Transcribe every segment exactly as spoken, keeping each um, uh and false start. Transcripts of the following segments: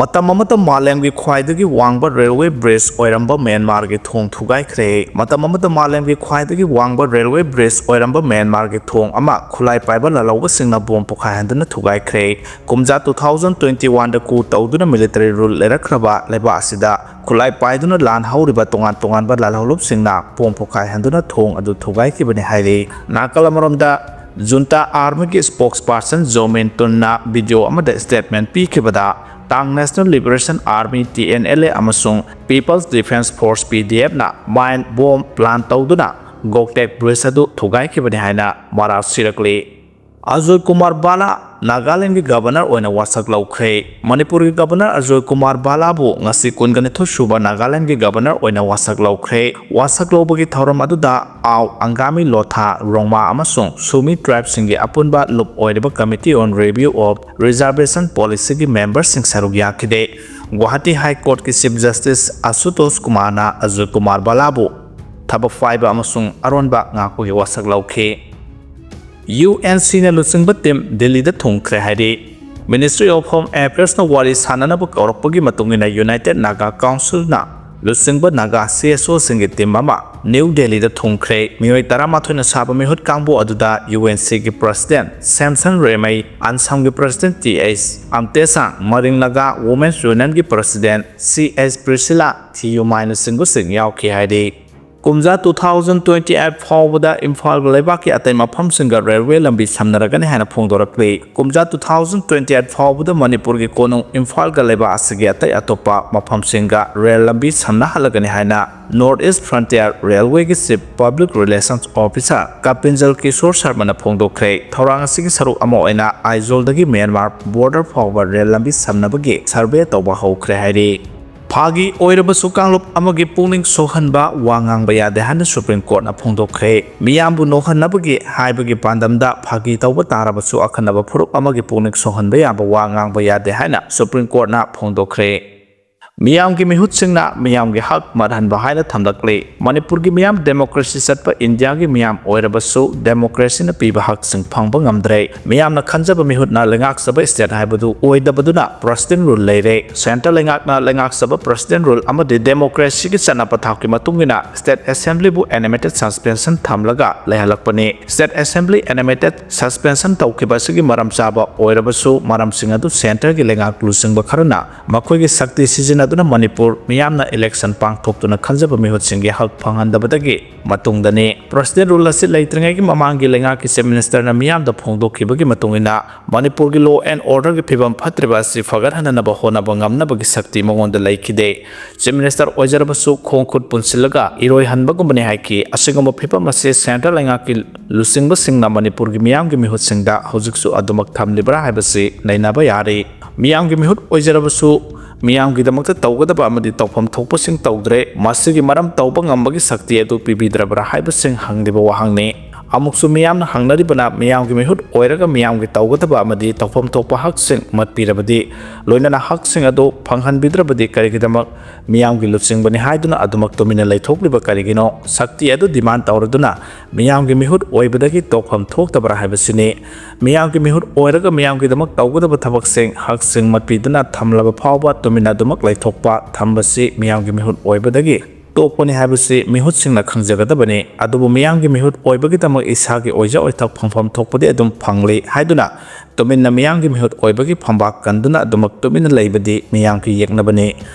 ꯃꯇꯝ ꯑꯃꯗ ꯃꯥꯂꯦꯝꯒꯤ ꯈ꯭ꯋꯥꯏꯗꯒꯤ ꯋꯥꯡꯕ ꯔꯦꯜꯋꯦ ꯕ꯭ꯔꯤꯖ ꯑꯣꯏꯔꯝꯕ ꯃ꯭ꯌꯥꯟꯃꯥꯔꯒꯤ ꯊꯣꯡ ꯊꯨꯒꯥꯏꯈ꯭ꯔꯦ꯫ ꯃꯇꯝ ꯑꯃꯗ ꯃꯥꯂꯦꯝꯒꯤ ꯈ꯭ꯋꯥꯏꯗꯒꯤ ꯋꯥꯡꯕ ꯔꯦꯜꯋꯦ ꯕ꯭ꯔꯤꯖ ꯑꯣꯏꯔꯝꯕ ꯃ꯭ꯌꯥꯟꯃꯥꯔꯒꯤ ꯊꯣꯡ ꯑꯃ ꯈꯨꯠꯂꯥꯏ ꯄꯥꯏꯕ ꯂꯥꯜꯍꯧꯕꯁꯤꯡꯅ ꯕꯣꯝ ꯄꯣꯈꯥꯏꯍꯟꯗꯨꯅ ꯊꯨꯒꯥꯏꯈ꯭ꯔꯦ꯫ ꯀꯨꯝꯖꯥ two thousand twenty one ꯗ coup ꯇꯧꯗꯨꯅ military rule ꯂꯩꯔꯛꯈ꯭ꯔꯕ ꯂꯩꯕꯥꯛ ꯑꯁꯤꯗ ꯈꯨꯠꯂꯥꯏ ꯄꯥꯏꯗꯨꯅ ꯂꯥꯟ ꯍꯧꯔꯤꯕ ꯇꯣꯉꯥꯟ ꯇꯣꯉꯥꯟꯕ ꯂꯥꯜꯍꯧꯂꯨꯞꯁꯤꯡꯅ ꯕꯣꯝ ꯄꯣꯈꯥꯏꯍꯟꯗꯨꯅ ꯊꯣꯡ ꯑꯗꯨ ꯊꯨꯒꯥꯏꯈꯤꯕꯅꯤ ꯍꯥꯏꯔꯤ꯫ ꯅꯥꯀꯜ ꯑꯃꯔꯣꯝꯗ, ꯖꯨꯟꯇꯥ ꯑꯥꯔꯃꯤꯒꯤ spokesperson ꯖꯣꯃꯤꯟ ꯇꯨꯟꯅ video ꯑꯃꯗ statement ꯄꯤꯈꯤꯕꯗ, Ta'ang National Liberation Army, T N L A, ꯑꯃꯁꯨꯡ People's Defence Force, P D F ꯅ mine bomb plant ꯇꯧꯗꯨꯅ ꯒꯣꯛꯇꯦꯛ ꯕ꯭ꯔꯤꯖ ꯑꯗꯨ ꯊꯨꯒꯥꯏꯈꯤꯕꯅꯤ ꯍꯥꯏꯅ ꯃꯔꯥꯜ ꯁꯤꯔꯛꯂꯤ꯫ ꯑꯖꯣꯏ ꯀꯨꯃꯥꯔ ꯕꯥꯂꯥ ꯅꯥꯒꯥꯂꯦꯟꯒꯤ ꯒꯕꯔꯅꯔ ꯑꯣꯏꯅ ꯋꯥꯁꯛ ꯂꯧꯈ꯭ꯔꯦ꯫ ꯃꯅꯤꯄꯨꯔꯒꯤ ꯒꯕꯔꯅꯔ ꯑꯖꯣꯏ ꯀꯨꯃꯥꯔ ꯕꯥꯂꯥꯕꯨ ꯉꯁꯤ ꯀꯨꯟꯒ ꯅꯤꯊꯣꯏ ꯁꯨꯕ ꯅꯥꯒꯥꯂꯦꯟꯒꯤ ꯒꯕꯔꯅꯔ ꯑꯣꯏꯅ ꯋꯥꯁꯛ ꯂꯧꯈ꯭ꯔꯦ꯫ ꯋꯥꯁꯛ ꯂꯧꯕꯒꯤ ꯊꯧꯔꯝ ꯑꯗꯨꯗ ꯑꯥꯎ, ꯑꯪꯒꯥꯃꯤ, ꯂꯣꯊꯥ, ꯔꯣꯡꯃꯥ ꯑꯃꯁꯨꯡ ꯁꯨꯃꯤ tribeꯁꯤꯡꯒꯤ ꯑꯄꯨꯟꯕ ꯂꯨꯞ ꯑꯣꯏꯔꯤꯕ Committee on Review of Reservation Policyꯒꯤ memberꯁꯤꯡ ꯁꯔꯨꯛ ꯌꯥꯈꯤꯗꯦ꯫ ꯒꯨꯋꯥꯍꯥꯇꯤ High Courtꯀꯤ Chief Justice ꯑꯁꯨꯇꯣꯁ ꯀꯨꯃꯥꯔꯅ ꯑꯖꯣꯏ ꯀꯨꯃꯥꯔ ꯕꯥꯂꯥꯕꯨ ꯊꯕꯛ ꯄꯥꯏꯕ ꯑꯃꯁꯨꯡ ꯑꯔꯣꯟꯕ ꯉꯥꯛꯄꯒꯤ ꯋꯥꯁꯛ ꯂꯧꯈꯤ꯫ UNCꯅ ꯂꯨꯆꯤꯡꯕ team ꯗꯤꯜꯂꯤꯗ ꯊꯨꯡꯈ꯭ꯔꯦ ꯍꯥꯏꯔꯤ꯫ Ministry of Home Affairsꯅ ꯋꯥꯔꯤ ꯁꯥꯟꯅꯅꯕ ꯀꯧꯔꯛꯄꯒꯤ ꯃꯇꯨꯡ ꯏꯟꯅ United Naga Councilꯅ ꯂꯨꯆꯤꯡꯕ ꯅꯥꯒꯥ CSOꯁꯤꯡꯒꯤ team ꯑꯃ ꯅ꯭ꯌꯨ ꯗꯦꯜꯂꯤꯗ ꯊꯨꯡꯈ꯭ꯔꯦ꯫ ꯃꯤꯑꯣꯏ ꯇꯔꯥꯃꯥꯊꯣꯏꯅ ꯁꯥꯕ ꯃꯤꯍꯨꯠ ꯀꯥꯡꯕꯨ ꯑꯗꯨꯗ UNCꯒꯤ President ꯁꯦꯝꯁꯟ ꯔꯦꯃꯩ, ꯑꯟꯁꯥꯝꯒꯤ President T H Amtesang, Maring Naga Women's Unionꯒꯤ President ꯁꯤ ꯑꯦꯁ ꯄ꯭ꯔꯤꯁꯤꯂꯥ ꯊꯤꯌꯨꯃꯥꯏꯅꯆꯤꯡꯕꯁꯤꯡ ꯌꯥꯎꯈꯤ ꯍꯥꯏꯔꯤ꯫ ꯀꯨꯝꯖꯥ two thousand twenty eight ꯐꯥꯎꯕꯗ ꯏꯝꯐꯥꯜꯒ ꯂꯩꯕꯥꯛꯀꯤ ꯑꯇꯩ ꯃꯐꯝꯁꯤꯡꯒ ꯔꯦꯜꯋꯦ ꯂꯝꯕꯤ ꯁꯝꯅꯔꯒꯅꯤ ꯍꯥꯏꯅ ꯐꯣꯡꯗꯣꯔꯛꯂꯤ꯫ ꯀꯨꯝꯖꯥ two thousand twenty eight ꯐꯥꯎꯕꯗ ꯃꯅꯤꯄꯨꯔꯒꯤ ꯀꯣꯅꯨꯡ ꯏꯝꯐꯥꯜꯒ ꯂꯩꯕꯥꯛ ꯑꯁꯤꯒꯤ ꯑꯇꯩ ꯑꯇꯣꯞꯄ ꯃꯐꯝꯁꯤꯡꯒ ꯔꯦꯜ ꯂꯝꯕꯤ ꯁꯝꯅꯍꯜꯂꯒꯅꯤ ꯍꯥꯏꯅ North East Frontier Railwayꯒꯤ Chief Public Relations Officer ꯀꯄꯤꯟꯖꯜ Kishore ꯁꯔꯃꯅ ꯐꯣꯡꯗꯣꯛꯈ꯭ꯔꯦ꯫ ꯊꯧꯔꯥꯡ ꯑꯁꯤꯒꯤ ꯁꯔꯨꯛ ꯑꯃ ꯑꯣꯏꯅ ꯑꯥꯏꯖꯣꯜꯗꯒꯤ ꯃ꯭ꯌꯥꯟꯃꯥꯔ border ꯐꯥꯎꯕ ꯔꯦꯜ ꯂꯝꯕꯤ ꯁꯝꯅꯕꯒꯤ survey ꯇꯧꯕ ꯍꯧꯈ꯭ꯔꯦ ꯍꯥꯏꯔꯤ꯫ ꯐꯥꯒꯤ ꯑꯣꯏꯔꯕꯁꯨ ꯀꯥꯡꯂꯨꯞ ꯑꯃꯒꯤ ꯄꯨꯛꯅꯤꯡ ꯁꯣꯛꯍꯟꯕ ꯋꯥ ꯉꯥꯡꯕ ꯌꯥꯗꯦ ꯍꯥꯏꯅ Supreme Courtꯅ ꯐꯣꯡꯗꯣꯛꯈ꯭ꯔꯦ꯫ ꯃꯤꯌꯥꯝꯕꯨ ꯅꯣꯛꯍꯟꯅꯕꯒꯤ ꯍꯥꯏꯕꯒꯤ ꯄꯥꯟꯗꯝꯗ ꯐꯥꯒꯤ ꯇꯧꯕ ꯇꯥꯔꯕꯁꯨ ꯑꯈꯟꯅꯕ ꯐꯨꯔꯨꯞ ꯑꯃꯒꯤ ꯄꯨꯛꯅꯤꯡ ꯁꯣꯛꯍꯟꯕ ꯌꯥꯕ ꯋꯥ ꯉꯥꯡꯕ ꯌꯥꯗꯦ ꯍꯥꯏꯅ Supreme Courtꯅ ꯐꯣꯡꯗꯣꯛꯈ꯭ꯔꯦ꯫ ꯃꯤꯌꯥꯝꯒꯤ ꯃꯤꯍꯨꯠꯁꯤꯡꯅ ꯃꯤꯌꯥꯝꯒꯤ ꯍꯛ ꯃꯠꯍꯟꯕ ꯍꯥꯏꯅ ꯊꯝꯂꯛꯂꯤ꯫ ꯃꯅꯤꯄꯨꯔꯒꯤ ꯃꯤꯌꯥꯝ ꯗꯦꯃꯣꯀ꯭ꯔꯦꯁꯤ ꯆꯠꯄ ꯏꯟꯗꯤꯌꯥꯒꯤ ꯃꯤꯌꯥꯝ ꯑꯣꯏꯔꯕꯁꯨ ꯗꯦꯃꯣꯀ꯭ꯔꯦꯁꯤꯅ ꯄꯤꯕ ꯍꯛꯁꯤꯡ ꯐꯪꯕ ꯉꯝꯗ꯭ꯔꯦ꯫ ꯃꯤꯌꯥꯝꯅ ꯈꯟꯖꯕ ꯃꯤꯍꯨꯠꯅ ꯂꯩꯉꯥꯛꯆꯕ ꯁ꯭ꯇꯦꯠ ꯍꯥꯏꯕꯗꯨ ꯑꯣꯏꯗꯕꯗꯨꯅ ꯄ꯭ꯔꯁꯤꯗꯦꯟ ꯔꯨꯜ ꯂꯩꯔꯦ꯫ ꯁꯦꯟꯇ꯭ꯔ ꯂꯩꯉꯥꯛꯅ ꯂꯩꯉꯥꯛꯆꯕ ꯄ꯭ꯔꯁꯤꯗꯦꯟ ꯔꯨꯜ ꯑꯃꯗꯤ ꯗꯦꯃꯣꯀ꯭ꯔꯦꯁꯤꯒꯤ ꯆꯠꯅ ꯄꯊꯥꯞꯀꯤ ꯃꯇꯨꯡ ꯏꯟꯅ ꯁ꯭ꯇꯦꯠ ꯑꯦꯁꯦꯝꯕ꯭ꯂꯤꯕꯨ ꯑꯦꯅꯤꯃꯦꯇꯦꯠ ꯁꯁꯄꯦꯟꯁꯟ ꯊꯝꯂꯒ ꯂꯩꯍꯜꯂꯛꯄꯅꯤ꯫ ꯁ꯭ꯇꯦꯠ ꯑꯦꯁꯦꯝꯕ꯭ꯂꯤ ꯑꯦꯅꯤꯃꯦꯇꯦꯠ ꯁꯁꯄꯦꯟꯁꯟ ꯇꯧꯈꯤꯕ ꯑꯁꯤꯒꯤ ꯃꯔꯝ ꯆꯥꯕ ꯑꯣꯏꯔꯕꯁꯨ ꯃꯔꯝꯁꯤꯡ ꯑꯗꯨ ꯁꯦꯟꯇ꯭ꯔꯒꯤ ꯂꯩꯉꯥꯛ ꯂꯨꯆꯤꯡꯕ ꯈꯔꯅ ꯃꯈꯣꯏꯒꯤ ꯁꯛꯇꯤ ꯁꯤꯖꯤꯟꯅꯗꯨꯅ ꯃꯅꯤꯄꯨꯔ ꯃꯤꯌꯥꯝꯅ ꯏꯂꯦꯛꯁꯟ ꯄꯥꯡꯊꯣꯛꯇꯨꯅ ꯈꯟꯖꯕ ꯃꯤꯍꯨꯠꯁꯤꯡꯒꯤ ꯍꯛ ꯐꯪꯍꯟꯗꯕꯗꯒꯤ ꯃꯇꯨꯡꯗꯅꯤ꯫ ꯄ꯭ꯔꯁꯤꯗꯦꯟ ꯔꯨꯜ ꯑꯁꯤ ꯂꯩꯇ꯭ꯔꯤꯉꯩꯒꯤ ꯃꯃꯥꯡꯒꯤ ꯂꯩꯉꯥꯛꯀꯤ ꯆꯤꯐ ꯃꯤꯅꯤꯁꯇꯔꯅ ꯃꯤꯌꯥꯝꯗ ꯐꯣꯡꯗꯣꯛꯈꯤꯕꯒꯤ ꯃꯇꯨꯡ ꯏꯟꯅ ꯃꯅꯤꯄꯨꯔꯒꯤ law and order ꯒꯤ ꯐꯤꯕꯝ ꯐꯠꯇ꯭ꯔꯤꯕ ꯑꯁꯤ ꯐꯒꯠꯍꯟꯅꯅꯕ ꯍꯣꯠꯅꯕ ꯉꯝꯅꯕꯒꯤ ꯁꯛꯇꯤ ꯃꯉꯣꯟꯗ ꯂꯩꯈꯤꯗꯦ꯫ ꯆꯤꯐ ꯃꯤꯅꯤꯁꯇꯔ ꯑꯣꯏꯖꯔꯕꯁꯨ ꯈꯣꯡ ꯈꯨꯠ ꯄꯨꯟꯁꯤꯜꯂꯒ ꯏꯔꯣꯏꯍꯟꯕꯒꯨꯝꯕꯅꯤ ꯍꯥꯏꯈꯤ꯫ ꯑꯁꯤꯒꯨꯝꯕ ꯐꯤꯕꯝ ꯑꯁꯤ ꯁꯦꯟꯇ꯭ꯔꯦꯜ ꯂꯩꯉꯥꯛꯀꯤ ꯂꯨꯆꯤꯡꯕꯁꯤꯡꯅ ꯃꯅꯤꯄꯨꯔꯒꯤ ꯃꯤꯌꯥꯝꯒꯤ ꯃꯤꯍꯨꯠꯁꯤꯡꯗ ꯍꯧꯖꯤꯛꯁꯨ ꯑꯗꯨꯃꯛ ꯊꯝꯂꯤꯕ꯭ꯔꯥ ꯍꯥꯏꯕꯁꯤ ꯅꯩꯅꯕ ꯌꯥꯔꯤ꯫ ꯃꯤꯌꯥꯝꯒꯤ ꯃꯤꯍꯨꯠ ꯑꯣꯏꯖꯔꯕꯁꯨ ꯃꯤꯌꯥꯝꯒꯤꯗꯃꯛꯇ ꯇꯧꯒꯗꯕ ꯑꯃꯗꯤ ꯇꯧꯐꯝ ꯊꯣꯛꯄꯁꯤꯡ ꯇꯧꯗ꯭ꯔꯦ꯫ ꯃꯁꯤꯒꯤ ꯃꯔꯝ ꯇꯧꯕ ꯉꯝꯕꯒꯤ ꯁꯛꯇꯤ ꯑꯗꯨ ꯄꯤꯕꯤꯗ꯭ꯔꯕ꯭ꯔꯥ ꯍꯥꯏꯕꯁꯤꯡ ꯍꯪꯂꯤꯕ ꯋꯥꯍꯪꯅꯤ꯫ ꯑꯃꯨꯛꯁꯨ ꯃꯤꯌꯥꯝꯅ ꯍꯪꯅꯔꯤꯕꯅ ꯃꯤꯌꯥꯝꯒꯤ ꯃꯤꯍꯨꯠ ꯑꯣꯏꯔꯒ ꯃꯤꯌꯥꯝꯒꯤ ꯇꯧꯒꯗꯕ ꯑꯃꯗꯤ ꯇꯧꯐꯝ ꯊꯣꯛꯄ ꯍꯛꯁꯤꯡ ꯃꯠꯄꯤꯔꯕꯗꯤ, ꯂꯣꯏꯅꯅ ꯍꯛꯁꯤꯡ ꯑꯗꯨ ꯐꯪꯍꯟꯕꯤꯗ꯭ꯔꯕꯗꯤ ꯀꯔꯤꯒꯤꯗꯃꯛ ꯃꯤꯌꯥꯝꯒꯤ ꯂꯨꯆꯤꯡꯕꯅꯤ ꯍꯥꯏꯗꯨꯅ ꯑꯗꯨꯃꯛ ꯇꯨꯃꯤꯟꯅ ꯂꯩꯊꯣꯛꯂꯤꯕ ꯀꯔꯤꯒꯤꯅꯣ? ꯁꯛꯇꯤ ꯑꯗꯨ demand ꯇꯧꯔꯗꯨꯅ ꯃꯤꯌꯥꯝꯒꯤ ꯃꯤꯍꯨꯠ ꯑꯣꯏꯕꯗꯒꯤ ꯇꯣꯛꯐꯝ ꯊꯣꯛꯇꯕ꯭ꯔꯥ ꯍꯥꯏꯕꯁꯤꯅꯤ꯫ ꯃꯤꯌꯥꯝꯒꯤ ꯃꯤꯍꯨꯠ ꯑꯣꯏꯔꯒ ꯃꯤꯌꯥꯝꯒꯤꯗꯃꯛ ꯇꯧꯒꯗꯕ ꯊꯕꯛꯁꯤꯡ ꯍꯛꯁꯤꯡ ꯃꯠꯄꯤꯗꯨꯅ ꯊꯝꯂꯕ ꯐꯥꯎꯕ ꯇꯨꯃꯤꯟꯅ ꯑꯗꯨꯃꯛ ꯂꯩꯊꯣꯛꯄ ꯊꯝꯕꯁꯤ ꯃꯤꯌꯥꯝꯒꯤ ꯃꯤꯍꯨꯠ ꯑꯣꯏꯕꯗꯒꯤ ꯇꯣꯛꯄꯅꯤ ꯍꯥꯏꯕꯁꯤ ꯃꯤꯍꯨꯠꯁꯤꯡꯅ ꯈꯪꯖꯒꯗꯕꯅꯤ꯫ ꯑꯗꯨꯕꯨ ꯃꯤꯌꯥꯝꯒꯤ ꯃꯤꯍꯨꯠ ꯑꯣꯏꯕꯒꯤꯗꯃꯛ ꯏꯁꯥꯒꯤ ꯑꯣꯏꯖ ꯑꯣꯏꯊꯣꯛ ꯐꯪꯐꯝ ꯊꯣꯛꯄꯗꯤ ꯑꯗꯨꯝ ꯐꯪꯂꯤ ꯍꯥꯏꯗꯨꯅ ꯇꯨꯃꯤꯟꯅ ꯃꯤꯌꯥꯝꯒꯤ ꯃꯤꯍꯨꯠ ꯑꯣꯏꯕꯒꯤ ꯐꯝꯕꯥꯛ ꯀꯟꯗꯨꯅ ꯑꯗꯨꯃꯛ ꯇꯨꯃꯤꯟꯅ ꯂꯩꯕꯗꯤ ꯃꯤꯌꯥꯝꯒꯤ ꯌꯦꯛꯅꯕꯅꯤ꯫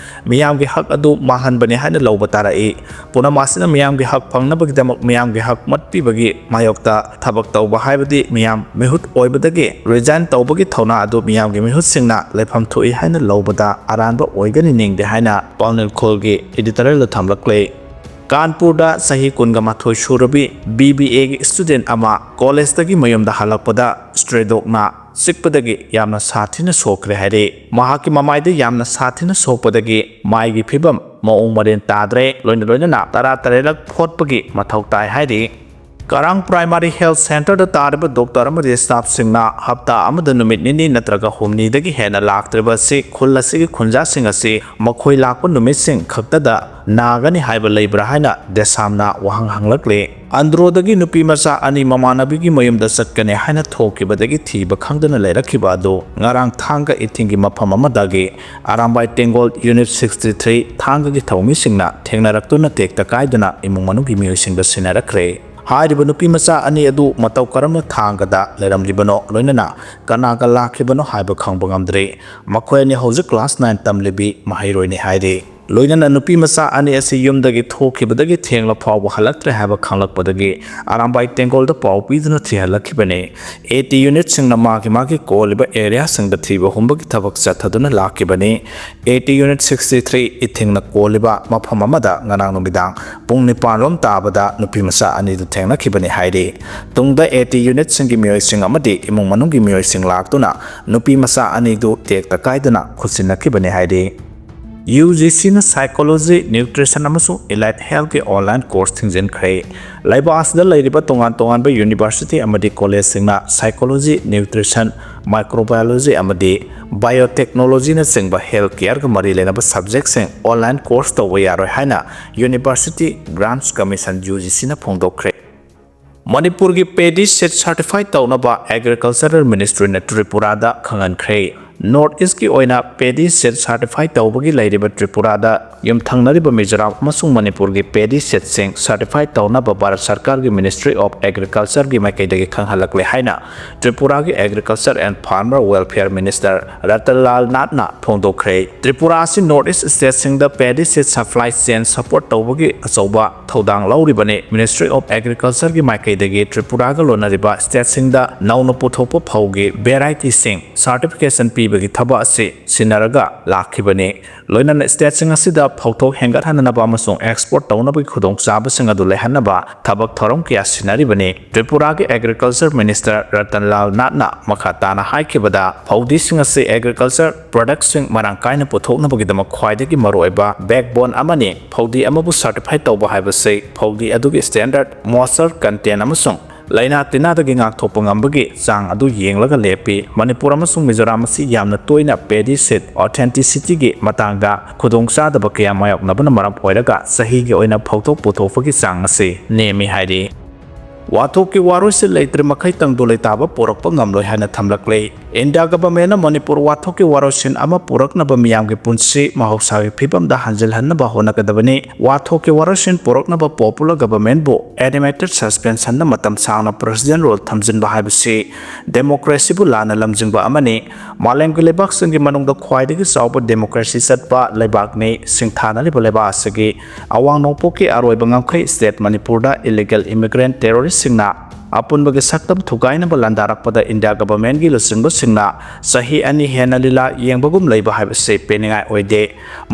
ꯃꯤꯌꯥꯝꯒꯤ ꯍꯛ ꯑꯗꯨ ꯃꯥꯡꯍꯟꯕꯅꯤ ꯍꯥꯏꯅ ꯂꯧꯕ ꯇꯥꯔꯛꯏ꯫ ꯄꯨꯝꯅꯃꯛ ꯑꯁꯤꯅ ꯃꯤꯌꯥꯝꯒꯤ ꯍꯛ ꯐꯪꯅꯕꯒꯤꯗꯃꯛ ꯃꯤꯌꯥꯝꯒꯤ ꯍꯛ ꯃꯠꯄꯤꯕꯒꯤ ꯃꯥꯌꯣꯛꯇ ꯊꯕꯛ ꯇꯧꯕ ꯍꯥꯏꯕꯗꯤ ꯃꯤꯌꯥꯝ ꯃꯤꯍꯨꯠ ꯑꯣꯏꯕꯗꯒꯤ resign ꯇꯧꯕꯒꯤ ꯊꯧꯅꯥ ꯑꯗꯨ ꯃꯤꯌꯥꯝꯒꯤ ꯃꯤꯍꯨꯠꯁꯤꯡꯅ ꯂꯩꯐꯝ ꯊꯣꯛꯏ ꯍꯥꯏꯅ ꯂꯧꯕꯗ ꯑꯔꯥꯟꯕ ꯑꯣꯏꯒꯅꯤ ꯅꯤꯡꯗꯦ ꯍꯥꯏꯅ ꯄꯥꯎꯅꯦꯜ ꯈꯣꯜꯒꯤ editorial ꯗ ꯊꯝꯂꯛꯂꯦ꯫ ꯀꯥꯟꯄꯨꯔꯗ ꯆꯍꯤ ꯀꯨꯟꯒ ꯃꯥꯊꯣꯏ ꯁꯨꯔꯕꯤ B B A ꯒꯤ student ꯑꯃ college ꯇꯒꯤ ꯃꯌꯨꯝꯗ ꯍꯜꯂꯛꯄꯗ stray dog ꯅ ꯆꯤꯛꯄꯗꯒꯤ ꯌꯥꯝꯅ ꯁꯥꯊꯤꯅ ꯁꯣꯛꯈ꯭ꯔꯦ ꯍꯥꯏꯔꯦ꯫ ꯃꯍꯥꯛꯀꯤ ꯃꯃꯥꯏꯗ ꯌꯥꯝꯅ ꯁꯥꯊꯤꯅ ꯁꯣꯛꯄꯗꯒꯤ ꯃꯥꯏꯒꯤ ꯐꯤꯕꯝ ꯃꯑꯣꯡ ꯃꯔꯤꯟ ꯇꯥꯗ꯭ꯔꯦ, ꯂꯣꯏꯅ ꯂꯣꯏꯅꯅ ꯇꯔꯥ ꯇꯔꯦꯠꯂꯛ ꯐꯣꯠꯄꯒꯤ ꯃꯊꯧ ꯇꯥꯏ ꯍꯥꯏꯔꯤ꯫ ꯀꯔꯥꯡ ꯄ꯭ꯔꯥꯏꯃꯥꯔꯤ ꯍꯦꯜꯊ ꯁꯦꯟꯇꯔꯗ ꯇꯥꯔꯤꯕ ꯗꯣꯛꯇꯔ ꯑꯃꯗꯤ ꯁ꯭ꯇꯥꯐꯁꯤꯡꯅ ꯍꯞꯇꯥ ꯑꯃꯗ ꯅꯨꯃꯤꯠ ꯅꯤꯅꯤ ꯅꯠꯇ꯭ꯔꯒ ꯍꯨꯝꯅꯤꯗꯒꯤ ꯍꯦꯟꯅ ꯂꯥꯛꯇ꯭ꯔꯤꯕ ꯑꯁꯤ ꯈꯨꯜ ꯑꯁꯤꯒꯤ ꯈꯨꯟꯖꯥꯁꯤꯡ ꯑꯁꯤ ꯃꯈꯣꯏ ꯂꯥꯛꯄ ꯅꯨꯃꯤꯠꯁꯤꯡ ꯈꯛꯇꯗ ꯅꯥꯒꯅꯤ ꯍꯥꯏꯕ ꯂꯩꯕ꯭ꯔꯥ ꯍꯥꯏꯅ ꯗꯦꯁꯥꯝꯅ ꯋꯥꯍꯪ ꯍꯪꯂꯛꯂꯤ꯫ ꯑꯟꯗ꯭ꯔꯣꯗꯒꯤ ꯅꯨꯄꯤ ꯃꯆꯥ ꯑꯅꯤ ꯃꯃꯥꯟꯅꯕꯤꯒꯤ ꯃꯌꯨꯝꯗ ꯆꯠꯀꯅꯤ ꯍꯥꯏꯅ ꯊꯣꯛꯈꯤꯕꯗꯒꯤ ꯊꯤꯕ ꯈꯪꯗꯅ ꯂꯩꯔꯛꯈꯤꯕ ꯑꯗꯨ ꯉꯔꯥꯡ ꯊꯥꯡꯒ ꯏꯊꯤꯡꯒꯤ ꯃꯐꯝ ꯑꯃꯗꯒꯤ ꯑꯔꯥꯝꯕꯥꯏ ꯇꯦꯡꯒꯣꯜ ꯌꯨꯅꯤꯠ sixty three ꯊꯥꯡꯒꯒꯤ ꯊꯧꯃꯤꯁꯤꯡꯅ ꯊꯦꯡꯅꯔꯛꯇꯨꯅ ꯇꯦꯛꯇ ꯀꯥꯏꯗꯨꯅ ꯏꯃꯨꯡ ꯃꯅꯨꯡꯒꯤ ꯃꯤꯑꯣꯏꯁꯤꯡꯗ ꯁꯤꯟꯅꯔꯛꯈ꯭ꯔꯦ꯫ ꯍꯥꯏꯔꯤꯕ ꯅꯨꯄꯤ ꯃꯆꯥ ꯑꯅꯤ ꯑꯗꯨ ꯃꯇꯧ ꯀꯔꯝꯅ ꯊꯥꯡꯒꯗ ꯂꯩꯔꯝꯂꯤꯕꯅꯣ, ꯂꯣꯏꯅꯅ ꯀꯅꯥꯒ ꯂꯥꯛꯈꯤꯕꯅꯣ ꯍꯥꯏꯕ ꯈꯪꯕ ꯉꯝꯗ꯭ꯔꯤ꯫ ꯃꯈꯣꯏ ꯑꯅꯤ ꯍꯧꯖꯤꯛ class nine ꯇꯝꯂꯤꯕꯤ ꯃꯍꯩꯔꯣꯏꯅꯤ ꯍꯥꯏꯔꯤ꯫ ꯂꯣꯏꯅꯅ ꯅꯨꯄꯤ ꯃꯆꯥ ꯑꯅꯤ ꯑꯁꯤ ꯌꯨꯝꯗꯒꯤ ꯊꯣꯛꯈꯤꯕꯗꯒꯤ ꯊꯦꯡꯂ ꯐꯥꯎꯕ ꯍꯜꯂꯛꯇ꯭ꯔꯦ ꯍꯥꯏꯕ ꯈꯪꯂꯛꯄꯗꯒꯤ ꯑꯔꯥꯝꯕꯥꯏ ꯇꯦꯡꯒꯣꯜꯗ ꯄꯥꯎ ꯄꯤꯗꯨꯅ ꯊꯤꯍꯜꯂꯛꯈꯤꯕꯅꯤ꯫ AT unit ꯁꯤꯡꯅ ꯃꯥꯒꯤ ꯃꯥꯒꯤ ꯀꯣꯜꯂꯤꯕ area ꯁꯤꯡꯗ ꯊꯤꯕ ꯍꯨꯝꯕꯒꯤ ꯊꯕꯛ ꯆꯠꯊꯗꯨꯅ ꯂꯥꯛꯈꯤꯕꯅꯤ꯫ AT unit sixty three ꯏꯊꯤꯡꯅ ꯀꯣꯜꯂꯤꯕ ꯃꯐꯝ ꯑꯃꯗ ꯉꯔꯥꯡ ꯅꯨꯃꯤꯗꯥꯡ ꯄꯨꯡ ꯅꯤꯄꯥꯟ ꯔꯣꯝ ꯇꯥꯕꯗ ꯅꯨꯄꯤ ꯃꯆꯥ ꯑꯅꯤꯗꯨ ꯊꯦꯡꯅꯈꯤꯕꯅꯤ ꯍꯥꯏꯔꯤ꯫ ꯇꯨꯡꯗ AT unit ꯁꯤꯡꯒꯤ ꯃꯤꯑꯣꯏꯁꯤꯡ ꯑꯃꯗꯤ ꯏꯃꯨꯡ ꯃꯅꯨꯡꯒꯤ ꯃꯤꯑꯣꯏꯁꯤꯡ ꯂꯥꯛꯇꯨꯅ ꯅꯨꯄꯤ ꯃꯆꯥ ꯑꯅꯤꯗꯨ ꯇꯦꯛꯇ ꯀꯥꯏꯗꯅ ꯈꯨꯠꯁꯤꯟꯅꯈꯤꯕꯅꯤ ꯍꯥꯏꯔꯤ꯫ UGC ꯅ psychology, nutrition ꯑꯃꯁꯨꯡ allied health ꯀꯤ online course ꯊꯤꯡꯖꯤꯟꯈ꯭ꯔꯦ꯫ ꯂꯩꯕꯥꯛ ꯑꯁꯤꯗ ꯂꯩꯔꯤꯕ ꯇꯣꯉꯥꯟ ꯇꯣꯉꯥꯟꯕ university ꯑꯃꯗꯤ college ꯁꯤꯡꯅ psychology, nutrition, microbiology ꯑꯃꯗꯤ biotechnology ꯅꯆꯤꯡꯕ health care ꯒ ꯃꯔꯤ ꯂꯩꯅꯕ subject ꯁꯤꯡ online course ꯇꯧꯕ ꯌꯥꯔꯣꯏ ꯍꯥꯏꯅ University Grants Commission, UGC ꯅ ꯐꯣꯡꯗꯣꯛꯈ꯭ꯔꯦ꯫ ꯃꯅꯤꯄꯨꯔꯒꯤ paddy seed certify ꯇꯧꯅꯕ Agricultural Ministry ꯅ ꯇ꯭ꯔꯤꯄꯨꯔꯥꯗ ꯈꯪꯍꯟꯈ꯭ꯔꯦ꯫ North East ꯀꯤ ꯑꯣꯏꯅ paddy seed certify ꯇꯧꯕꯒꯤ ꯂꯩꯔꯤꯕ ꯇ꯭ꯔꯤꯄꯨꯔꯥꯗ ꯌꯨꯝꯊꯪꯅꯔꯤꯕ ꯃꯤꯖꯣꯔꯥꯝ ꯑꯃꯁꯨꯡ ꯃꯅꯤꯄꯨꯔꯒꯤ paddy seed ꯁꯤꯡ certify ꯇꯧꯅꯕ ꯚꯥꯔꯠ ꯁꯔꯀꯥꯔꯒꯤ Ministry of Agriculture ꯒꯤ ꯃꯥꯏꯀꯩꯗꯒꯤ ꯈꯪꯍꯜꯂꯛꯂꯦ ꯍꯥꯏꯅ ꯇ꯭ꯔꯤꯄꯨꯔꯥꯒꯤ Agriculture and Farmer Welfare Minister ꯔꯇꯟꯂꯥꯜ ꯅꯥꯠꯅ ꯐꯣꯡꯗꯣꯛꯈ꯭ꯔꯦ꯫ Tripura ꯑꯁꯤ North East state ꯁꯤꯡꯗ paddy seed supply chain support ꯇꯧꯕꯒꯤ ꯑꯆꯧꯕ ꯊꯧꯗꯥꯡ ꯂꯧꯔꯤꯕꯅꯤ꯫ Ministry of Agriculture ꯒꯤ ꯃꯥꯏꯀꯩꯗꯒꯤ ꯇ꯭ꯔꯤꯄꯨꯔꯥꯒ ꯂꯣꯟꯅꯔꯤꯕ state ꯁꯤꯡꯗ ꯅꯧꯅ ꯄꯨꯊꯣꯛꯄ ꯐꯧꯒꯤ variety ꯁꯤꯡ certification ꯄꯤ ꯄꯤꯕꯒꯤ ꯊꯕꯛ ꯑꯁꯤ ꯁꯤꯟꯅꯔꯒ ꯂꯥꯛꯈꯤꯕꯅꯤ꯫ ꯂꯣꯏꯅꯅ stateꯁꯤꯡ ꯑꯁꯤꯗ ꯐꯧꯊꯣꯛ ꯍꯦꯟꯒꯠꯍꯟꯅꯕ ꯑꯃꯁꯨꯡ export ꯇꯧꯅꯕꯒꯤ ꯈꯨꯗꯣꯡꯆꯥꯕꯁꯤꯡ ꯑꯗꯨ ꯂꯩꯍꯟꯅꯕ ꯊꯕꯛ ꯊꯧꯔꯝ ꯀꯌꯥ ꯁꯤꯟꯅꯔꯤꯕꯅꯤ꯫ ꯇ꯭ꯔꯤꯄꯨꯔꯥꯒꯤ Agriculture Minister ꯔꯇꯟ ꯂꯥꯜ ꯅꯥꯠꯅ ꯃꯈꯥ ꯇꯥꯅ ꯍꯥꯏꯈꯤꯕꯗ, ꯐꯧꯗꯤꯁꯤꯡ ꯑꯁꯤ agriculture productꯁꯤꯡ ꯃꯔꯥꯡ ꯀꯥꯏꯅ ꯄꯨꯊꯣꯛꯅꯕꯒꯤꯗꯃꯛ ꯈ꯭ꯋꯥꯏꯗꯒꯤ ꯃꯔꯨꯑꯣꯏꯕ backbone ꯑꯃꯅꯤ꯫ ꯐꯧꯗꯤ ꯑꯃꯕꯨ certify ꯇꯧꯕ ꯍꯥꯏꯕꯁꯤ ꯐꯧꯗꯤ ꯑꯗꯨꯒꯤ standard, moisture content ꯑꯃꯁꯨꯡ ꯂꯥꯏꯅꯥ ꯇꯤꯟꯅꯥꯗꯒꯤ ꯉꯥꯛꯊꯣꯛꯄ ꯉꯝꯕꯒꯤ ꯆꯥꯡ ꯑꯗꯨ ꯌꯦꯡꯂꯒ ꯂꯦꯞꯄꯤ꯫ ꯃꯅꯤꯄꯨꯔ ꯑꯃꯁꯨꯡ ꯃꯤꯖꯣꯔꯥꯝ ꯑꯁꯤ ꯌꯥꯝꯅ ꯇꯣꯏꯅ paddy seed authenticityꯒꯤ ꯃꯇꯥꯡꯗ ꯈꯨꯗꯣꯡꯆꯥꯗꯕ ꯀꯌꯥ ꯃꯥꯌꯣꯛꯅꯕꯅ ꯃꯔꯝ ꯑꯣꯏꯔꯒ ꯆꯍꯤꯒꯤ ꯑꯣꯏꯅ ꯐꯧꯊꯣꯛ ꯄꯨꯊꯣꯛꯄꯒꯤ ꯆꯥꯡ ꯑꯁꯤ ꯅꯦꯝꯃꯤ ꯍꯥꯏꯔꯤ꯫ ꯋꯥꯊꯣꯛꯀꯤ ꯋꯥꯔꯣꯏꯁꯤꯟ ꯂꯩꯇ꯭ꯔꯤ ꯃꯈꯩ ꯇꯪꯗꯨ ꯂꯩꯇꯥꯕ ꯄꯨꯔꯛꯄ ꯉꯝꯂꯣꯏ ꯍꯥꯏꯅ ꯊꯝꯂꯛꯂꯤ꯫ ꯏꯟꯗꯤꯌꯥ ꯒꯚꯔꯟꯃꯦꯟꯠꯅ ꯃꯅꯤꯄꯨꯔ ꯋꯥꯊꯣꯛꯀꯤ ꯋꯥꯔꯣꯏꯁꯤꯟ ꯑꯃ ꯄꯨꯔꯛꯅꯕ ꯃꯤꯌꯥꯝꯒꯤ ꯄꯨꯟꯁꯤ ꯃꯍꯧꯁꯥꯒꯤ ꯐꯤꯕꯝꯗ ꯍꯟꯖꯤꯜꯍꯟꯅꯕ ꯍꯣꯠꯅꯒꯗꯕꯅꯤ꯫ ꯋꯥꯊꯣꯛꯀꯤ ꯋꯥꯔꯣꯏꯁꯤꯟ ꯄꯨꯔꯛꯅꯕ popular governmentꯕꯨ animated suspensionꯗ ꯃꯇꯝ ꯁꯥꯡꯅ president rule ꯊꯝꯖꯤꯟꯕ ꯍꯥꯏꯕꯁꯤ democracyꯕꯨ ꯂꯥꯟꯅ ꯂꯝꯖꯤꯡꯕ ꯑꯃꯅꯤ꯫ ꯃꯥꯂꯦꯝꯒꯤ ꯂꯩꯕꯥꯛꯁꯤꯡꯒꯤ ꯃꯅꯨꯡꯗ ꯈ꯭ꯋꯥꯏꯗꯒꯤ ꯆꯥꯎꯕ democracy ꯆꯠꯄ ꯂꯩꯕꯥꯛꯅꯤ꯫ ꯁꯤꯡꯊꯥꯅꯔꯤꯕ ꯂꯩꯕꯥꯛ ꯑꯁꯤꯒꯤ ꯑꯋꯥꯡ ꯅꯣꯡꯄꯣꯛꯀꯤ ꯑꯔꯣꯏꯕ ꯉꯝꯈꯩ state ꯃꯅꯤꯄꯨꯔꯗ illegal immigrant terroristꯁꯤꯡꯅ ꯑꯄꯨꯟꯕꯒꯤ ꯁꯛꯇꯝ ꯊꯨꯒꯥꯏꯅꯕ ꯂꯥꯟꯗꯥꯔꯛꯄꯗ ꯏꯟꯗꯤꯌꯥ ꯒꯚꯔꯟꯃꯦꯟꯠꯀꯤ ꯂꯨꯆꯤꯡꯕꯁꯤꯡꯅ ꯆꯍꯤ ꯑꯅꯤ ꯍꯦꯟꯅ ꯂꯤꯂꯥ ꯌꯦꯡꯕꯒꯨꯝ ꯂꯩꯕ ꯍꯥꯏꯕꯁꯤ ꯄꯦꯟꯅꯤꯡꯉꯥꯏ ꯑꯣꯏꯗꯦ꯫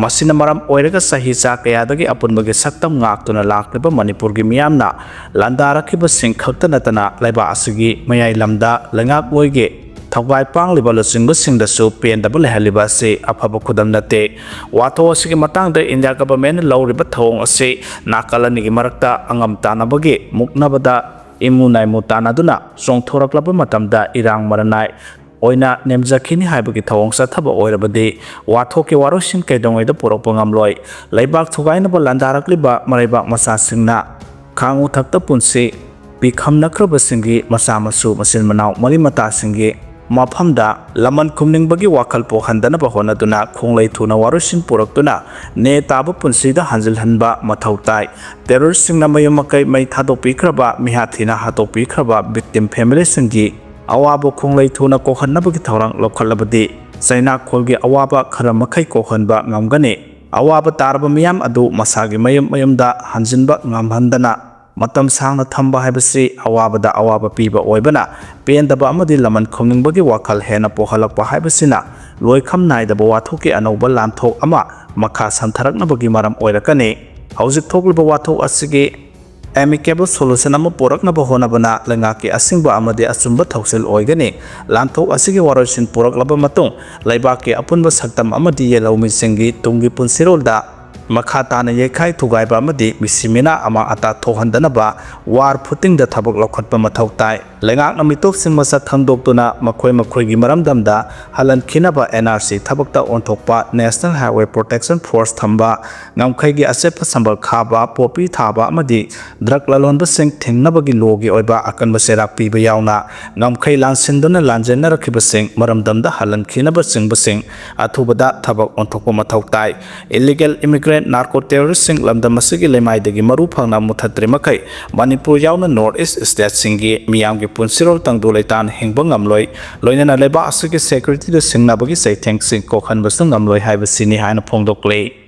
ꯃꯁꯤꯅ ꯃꯔꯝ ꯑꯣꯏꯔꯒ ꯆꯍꯤ ꯆꯥ ꯀꯌꯥꯗꯒꯤ ꯑꯄꯨꯟꯕꯒꯤ ꯁꯛꯇꯝ ꯉꯥꯛꯇꯨꯅ ꯂꯥꯛꯂꯤꯕ ꯃꯅꯤꯄꯨꯔꯒꯤ ꯃꯤꯌꯥꯝꯅ ꯂꯥꯟꯗꯥꯔꯛꯈꯤꯕꯁꯤꯡ ꯈꯛꯇ ꯅꯠꯇꯅ ꯂꯩꯕꯥꯛ ꯑꯁꯤꯒꯤ ꯃꯌꯥꯏ ꯂꯝꯗ ꯂꯩꯉꯥꯛꯂꯣꯏꯒꯤ ꯊꯧꯒꯥꯏ ꯄꯥꯡꯂꯤꯕ ꯂꯨꯆꯤꯡꯕꯁꯤꯡꯗꯁꯨ ꯄꯦꯟꯗꯕ ꯂꯩꯍꯜꯂꯤꯕ ꯑꯁꯤ ꯑꯐꯕ ꯈꯨꯗꯝ ꯅꯠꯇꯦ꯫ ꯋꯥꯊꯣꯛ ꯑꯁꯤꯒꯤ ꯃꯇꯥꯡꯗ ꯏꯟꯗꯤꯌꯥ ꯒꯚꯔꯟꯃꯦꯟꯠꯅ ꯂꯧꯔꯤꯕ ꯊꯧꯑꯣꯡ ꯑꯁꯤ ꯅꯥꯀꯜ ꯑꯅꯤꯒꯤ ꯃꯔꯛꯇ ꯑꯉꯝ ꯇꯥꯟꯅꯕꯒꯤ ꯃꯨꯛꯅꯕꯗ ꯏꯃꯨ ꯅꯥꯏꯃꯨ ꯇꯥꯟꯅꯗꯨꯅ ꯆꯣꯡꯊꯣꯔꯛꯂꯕ ꯃꯇꯝꯗ ꯏꯔꯥꯡ ꯃꯔꯅꯥꯏ ꯑꯣꯏꯅ ꯅꯦꯝꯖꯈꯤꯅꯤ ꯍꯥꯏꯕꯒꯤ ꯊꯧꯑꯣꯡ ꯆꯠꯊꯕ ꯑꯣꯏꯔꯕꯗꯤ ꯋꯥꯊꯣꯛꯀꯤ ꯋꯥꯔꯣꯏꯁꯤꯟ ꯀꯩꯗꯧꯉꯩꯗ ꯄꯨꯔꯛꯄ ꯉꯝꯂꯣꯏ꯫ ꯂꯩꯕꯥꯛ ꯊꯨꯒꯥꯏꯅꯕ ꯂꯥꯟꯗꯥꯔꯛꯂꯤꯕ ꯃꯔꯩꯕꯥꯛ ꯃꯆꯥꯁꯤꯡꯅ ꯈꯥꯡꯎ ꯊꯛꯇ ꯄꯨꯟꯁꯤ ꯄꯤꯈꯝꯅꯈ꯭ꯔꯕꯁꯤꯡꯒꯤ ꯃꯆꯥ ꯃꯁꯨ ꯃꯆꯤꯟ ꯃꯅꯥꯎ ꯃꯔꯤ ꯃꯇꯥꯁꯤꯡꯒꯤ ꯃꯐꯝꯗ ꯂꯃꯟ ꯈꯨꯝꯅꯤꯡꯕꯒꯤ ꯋꯥꯈꯜ ꯄꯣꯛꯍꯟꯗꯅꯕ ꯍꯣꯠꯅꯗꯨꯅ ꯈꯣꯡꯂꯩ ꯊꯨꯅ ꯋꯥꯔꯣꯏꯁꯤꯟ ꯄꯨꯔꯛꯇꯨꯅ ꯅꯦ ꯇꯥꯕ ꯄꯨꯟꯁꯤꯗ ꯍꯟꯖꯤꯜꯍꯟꯕ ꯃꯊꯧ ꯇꯥꯏ꯫ Terroristꯁꯤꯡꯅ ꯃꯌꯨꯝ ꯃꯀꯩ ꯃꯩ ꯊꯥꯗꯣꯛꯄꯤꯈ꯭ꯔꯕ, ꯃꯤꯍꯥꯠ ꯊꯤꯅ ꯍꯥꯠꯇꯣꯛꯄꯤꯈ꯭ꯔꯕ victim familyꯁꯤꯡꯒꯤ ꯑꯋꯥꯕ ꯈꯣꯡꯂꯩ ꯊꯨꯅ ꯀꯣꯛꯍꯟꯅꯕꯒꯤ ꯊꯧꯔꯥꯡ ꯂꯧꯈꯠꯂꯕꯗꯤ ꯆꯩꯅꯥꯈꯣꯜꯒꯤ ꯑꯋꯥꯕ ꯈꯔ ꯃꯈꯩ ꯀꯣꯛꯍꯟꯕ ꯉꯝꯒꯅꯤ꯫ ꯑꯋꯥꯕ ꯇꯥꯔꯕ ꯃꯤꯌꯥꯝ ꯑꯗꯨ ꯃꯁꯥꯒꯤ ꯃꯌꯨꯝ ꯃꯌꯨꯝꯗ ꯍꯟꯖꯤꯟꯕ ꯉꯝꯍꯟꯗꯅ ꯃꯇꯝ ꯁꯥꯡꯅ ꯊꯝꯕ ꯍꯥꯏꯕꯁꯤ ꯑꯋꯥꯕꯗ ꯑꯋꯥꯕ ꯄꯤꯕ ꯑꯣꯏꯕꯅ, ꯄꯦꯟꯗꯕ ꯑꯃꯗꯤ ꯂꯃꯟ ꯈꯨꯝꯅꯤꯡꯕꯒꯤ ꯋꯥꯈꯜ ꯍꯦꯟꯅ ꯄꯣꯛꯍꯜꯂꯛꯄ ꯍꯥꯏꯕꯁꯤꯅ ꯂꯣꯏꯈꯝ ꯅꯥꯏꯗꯕ ꯋꯥꯊꯣꯛꯀꯤ ꯑꯅꯧꯕ ꯂꯥꯟꯊꯣꯛ ꯑꯃ ꯃꯈꯥ ꯁꯝꯊꯔꯛꯅꯕꯒꯤ ꯃꯔꯝ ꯑꯣꯏꯔꯛꯀꯅꯤ꯫ ꯍꯧꯖꯤꯛ ꯊꯣꯛꯂꯤꯕ ꯋꯥꯊꯣꯛ ꯑꯁꯤꯒꯤ amicable solution ꯑꯃ ꯄꯨꯔꯛꯅꯕ ꯍꯣꯠꯅꯕꯅ ꯂꯩꯉꯥꯛꯀꯤ ꯑꯁꯤꯡꯕ ꯑꯃꯗꯤ ꯑꯆꯨꯝꯕ ꯊꯧꯁꯤꯜ ꯑꯣꯏꯒꯅꯤ꯫ ꯂꯥꯟꯊꯣꯛ ꯑꯁꯤꯒꯤ ꯋꯥꯔꯣꯏꯁꯤꯟ ꯄꯨꯔꯛꯂꯕ ꯃꯇꯨꯡ, ꯂꯩꯕꯥꯛꯀꯤ ꯑꯄꯨꯟꯕ ꯁꯛꯇꯝ ꯑꯃꯗꯤ ꯌꯦꯜꯍꯧꯃꯤꯁꯤꯡꯒꯤ ꯇꯨꯡꯒꯤ ꯄꯨꯟꯁꯤꯔꯣꯜꯗ ꯃꯈꯥ ꯇꯥꯅ ꯌꯩꯈꯥꯏ ꯊꯨꯒꯥꯏꯕ ꯑꯃꯗꯤ ꯃꯤꯁꯤ ꯃꯤꯅꯥ ꯑꯃꯥꯡ ꯑꯇꯥ ꯊꯣꯛꯍꯟꯗꯅꯕ war footing ꯗ ꯊꯕꯛ ꯂꯧꯈꯠꯄ ꯃꯊꯧ ꯇꯥꯏ꯫ ꯂꯩꯉꯥꯛꯅ ꯃꯤꯇꯣꯞꯁꯤꯡ ꯃꯁꯛ ꯈꯪꯗꯣꯛꯇꯨꯅ ꯃꯈꯣꯏ ꯃꯈꯣꯏꯒꯤ ꯃꯔꯝꯗꯝꯗ ꯍꯜꯍꯟꯈꯤꯅꯕ N R C ꯊꯕꯛꯇ ꯑꯣꯟꯊꯣꯛꯄ, National Highway Protection Force ꯊꯝꯕ, ꯉꯝꯈꯩꯒꯤ ꯑꯆꯦꯠꯄ ꯁꯝꯕꯜ ꯈꯥꯕ, ꯄꯣꯄꯤ ꯊꯥꯕ ꯑꯃꯗꯤ drug ꯂꯂꯣꯟꯕꯁꯤꯡ ꯊꯤꯡꯅꯕꯒꯤ law ꯒꯤ ꯑꯣꯏꯕ ꯑꯀꯟꯕ ꯆꯩꯔꯥꯛ ꯄꯤꯕ ꯌꯥꯎꯅ ꯉꯝꯈꯩ ꯂꯥꯟꯁꯤꯟꯗꯨꯅ ꯂꯥꯟꯖꯦꯟꯅꯔꯛꯈꯤꯕꯁꯤꯡ ꯃꯔꯝꯗꯝꯗ ꯍꯜꯍꯟꯈꯤꯅꯕꯆꯤꯡꯕꯁꯤꯡ ꯑꯊꯨꯕꯗ ꯊꯕꯛ ꯑꯣꯟꯊꯣꯛꯄ ꯃꯊꯧ ꯇꯥꯏ꯫ Illegal immigrant, narco terrorist ꯁꯤꯡ ꯂꯝꯗꯝ ꯑꯁꯤꯒꯤ ꯂꯩꯃꯥꯏꯗꯒꯤ ꯃꯔꯨ ꯐꯪꯅ ꯃꯨꯊꯠꯇ꯭ꯔꯤꯃꯈꯩ ꯃꯅꯤꯄꯨꯔ ꯌꯥꯎꯅ North East state ꯁꯤꯡꯒꯤ ꯃꯤꯌꯥꯝꯒꯤ ꯄꯨꯟꯁꯤꯔꯣꯜ ꯇꯪꯗꯨ ꯂꯩꯇꯥꯅ ꯍꯤꯡꯕ ꯉꯝꯂꯣꯏ, ꯂꯣꯏꯅꯅ ꯂꯩꯕꯥꯛ ꯑꯁꯤꯒꯤ security ꯗ ꯁꯤꯡꯅꯕꯒꯤ ꯆꯩꯊꯦꯡꯁꯤꯡ ꯀꯣꯛꯍꯟꯕꯁꯨ ꯉꯝꯂꯣꯏ ꯍꯥꯏꯕꯁꯤꯅꯤ ꯍꯥꯏꯅ ꯐꯣꯡꯗꯣꯛꯂꯤ꯫